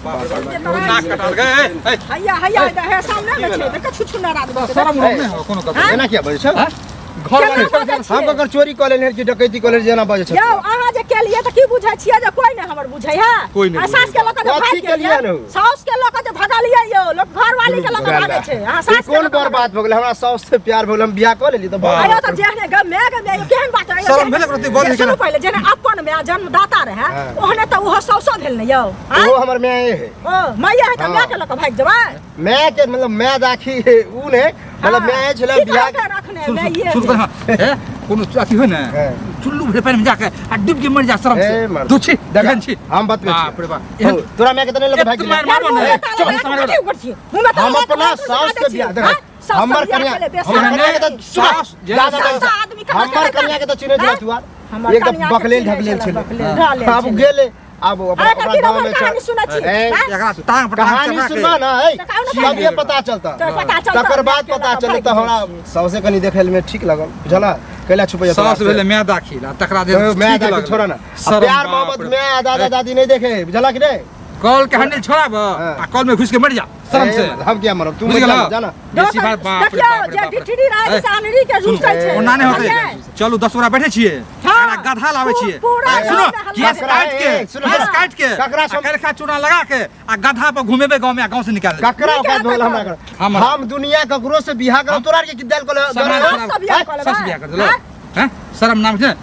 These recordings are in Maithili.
नाक कटाल गए ए, ए, हैया हैया हे सामने में छै देख छुछु ना रात शरम उरम नहि हो कोनो कतौ एना किया बजै छौ हाँ? घर केना वाले बजै छियै? हम ककर चोरी कऽ लेने कि डकैती कऽ लेने जेना बजै छौ यौ अहाँ जे केलियै तऽ की बुझै छियै जे कोइ नहि हमर बुझै है कोइ नहि आ सास के लऽ कऽ जे कथी भागि केलियै गेलियै हन हौ? साउस के लऽ कऽ जे भगलियै यौ लोक घरवाली के लऽ कऽ भागै छै अहाँ ई सास के कोन लऽ कऽ बड़ बात भऽ गेलै हमरा साउस से प्यार भऽ गेल हम बियाह कऽ लेली तऽ भऽ आयो गेल। तऽ जेहने ग my ग my केहन बात है शरम भेल एकरो बड़ सुनू पहिले जेहने अपन माय जन्मदाता रहै हाँ। ओहने तऽ ओहो साउसो भेल ने यौ आँय? ओहो हमर माय है ओ माय है तऽ हाँ। माय के लऽ कऽ भागि जेबै माय के मतलब माय दाखी है ऊ ने मतलब माय छलै की बियाह कहलकै रखने सुन माइए सुन सुन हाँ ए कोनो अथी होइ ने हाँ। चुल्लू भरे पानि में जाके आ डूब के मर जा शरम ए, से मर्द। दू छी देख, एहन छी हम बतबै छी। बाप रे बाप हौ, तोरा माय के तऽ नहि लऽ कऽ भागि एत गेलै मार मारबो ने मुँह में ताला चुप लगा समझ के कथी उगड़ छी? मुँह में ताला हम लगा के अपना कथी सास से छी? बियाह देख हाँ? सास से हमर बियाह कन्या केले, बेसार हमर कन्या के तऽ आदमी। सुन सास जे जा, जा, सास जा, आदमी कहाँ हमर के कन्या के तऽ चिन्है छलै तू आर हमर एक कन्या तऽ के बकलेल चिन्है ढकलेल छलै, छलै बकलेल ढकलेल आब छलै। गेलै आब ओकरा अरे ओकरा कथी गाँव रमन में कहानी सुनै छी ए, हाँ? एकरा टांग पर टांग कहानी चढ़ा के सुनबा ना ए तऽ कहू ने तभिए पता चलता तऽ पता चलता तकर बाद माय के पता लऽ कऽ चलत तऽ भागि हमरा गेल सौसे कनि देखै मे ठीक लगल बुझला कैला छुपैया तोरा सास से? भेलै माय दाखिल आ तकरा जे तो मैं ठीक दाखिल लगलै। छोड़ा ना आ शरम प्यार बाप मोहब्बत रे। मैं दादा दादी नहीं देखे बुझला कि नहीं कॉल के हैंडल छोड़ाब हाँ। आ कॉल में घुस के मर जा शर्म ए, से हम क्या मरब तू बुझ मर गेलह? जा जाना बेसी बार बाप रे देखियौ बाप रे जे बाप रे। डिठरी रहै ए, छै से अनरी के रुसै छै ओना नहि होतै बुझलियै? चलू 10 गोरा बैठे छियै हाँ। एकरा गधा लाबै छियै पूरा ए, सुनो गाँव में हल्ला केस काट के ए, सुनो, केस सुनो। काट के ककरा आ सम- करखा चूना लगा के आ गधा पर घुमेबे गांव में आ गांव से निकाल देबै। ककरा नीक औकात रहतै भऽ गेल हमरा तऽ। कर हमरा। हम दुनिया ककरो से बियाह करब तोरा आर के की देल कोले समाज सास से बियाह कऽ लेबै। सास बियाह कर देलो हाँ? हैं शर्म नाम छै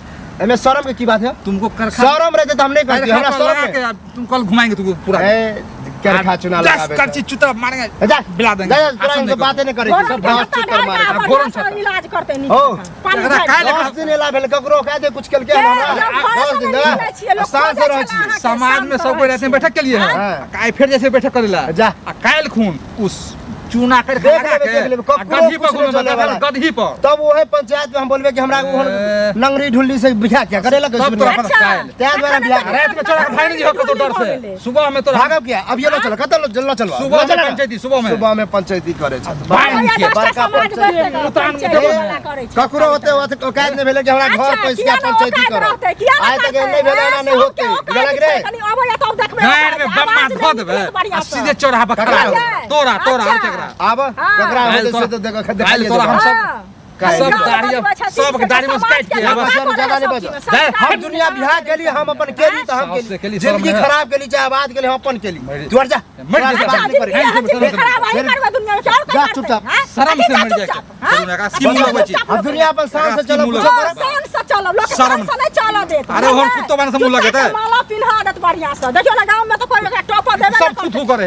एमे शर्म के की बात है तुमको करखा शर्म रहते तो हम नहीं करती करखा हमरा पर शर्म लगा है के आ तुम कल घुमाएंगे तुमको पूरा ए करखा चुना दस लगाबे करची चुता मारेंगे जा बिला देंगे जा जा, तोरा आसन इनसे नहीं बातें नहीं करे घोड़ा सब के दस छत्ता चक्कर ढाल मारे के आ, बढ़िआँ घोड़न से छत्ता। इलाज करतै नीक हो। जकाँ। पानि एकरा झाड़ि काल्हि कऽ। 10 दिन एला भेल ककरो कह दे कुछ केलके के, हमरा जब घरे 10 से दिन नहि ना निकलै छियै, लोक शान से खोजै रहै छलै छियै अहाँके, समाज शान में से सब कोई रहै रहते हैं बैठक के लिए है हाँ। आइ फिर जैसे बैठक करेला जा। आ काल्हि खून उस चूना कर देख लगा लेबै, के देख लेबै, आ ककरो गदही पर कुछ नहि घुमेबै, चले वाला। गदही पर तब ओहे पंचायत में हम बोलबे कि हमरा ओहन ए। नंगरी ढुल्ली से बियाह क्या करे लगे तब तोरा पता अच्छा। काल्हि तैं दुआरे बियाह कर रात में चोरा के भागि नहीं कतौ डर से सुबह में तोरा भागब किया अब ये लो चलो कतऽ लो चलो चलो सुबह में पंचायती, सुबह में। सुबह में पंचायती करे छै बाइन भैया, के दसटा बड़का समाज पंचायत। बैठतै ग, उतान पंचायत उठेबै। वाला करै छै। ककरो होते होते औकात नहीं भेलै कि हमरा घर अच्छा, पैस किया के ने पंचायती औकात करब रहतै, किया ने आइ तक करतै? नहि भेलै एना नहि सबके होतै औकात बुझलक छै, रे कनी अबैया तब देखबै गाड़ में औकात, बम्मा आवाज धो नहि देबै निकलत बढ़िआँ आ सँ। सीधे चौराहा पर खड़ा ककरा? हो। तोरा तोरा और अच्छा। केकरा आब हाँ। ककरा काल्हि होतै से तोरा- तऽ देखो काल्हि तोरा हम सब हाँ। काल्हि सब गाँव दाढ़ी बतबै छथिन सब से दाढ़ी में समाज काटि के के लफड़ा बस करै ज्यादा नहीं सब बजो। चीज में, दे, संस्कार हम दुनिया बियाह केली हम अपन केली तऽ हम साउस से केली केली, शर्म जिंदगी नहीं। खराब केली चाहे आबाद केली हम अपन केली मरि- तू हट जा मरि तोरा से जा। बात अच्छा, नहीं करी। जिंदगी अहाँ जिंदगी खराब अहीं करबै दुनिया में, और जा, कोई चुपचाप। करतै, हाँ? शर्म से जा, मरि जाए चुपचाप, हाँ? शर्म एकरा की मुँह लगबै छी हम दुनिया अपन शान से एकरा चलब की मुँह कुछो लगबै करब शान से चलब लोक शर्म। शान से नहि चलऽ देत अरे ओहन कुत्तो बान से मुँह जूता लगेतै। के माला पिन्हा देत बढ़िआँ से देखियौ ने गाँव में तऽ कोइ ओकरा टॉपर देबे सब नहि थू थू करतै करे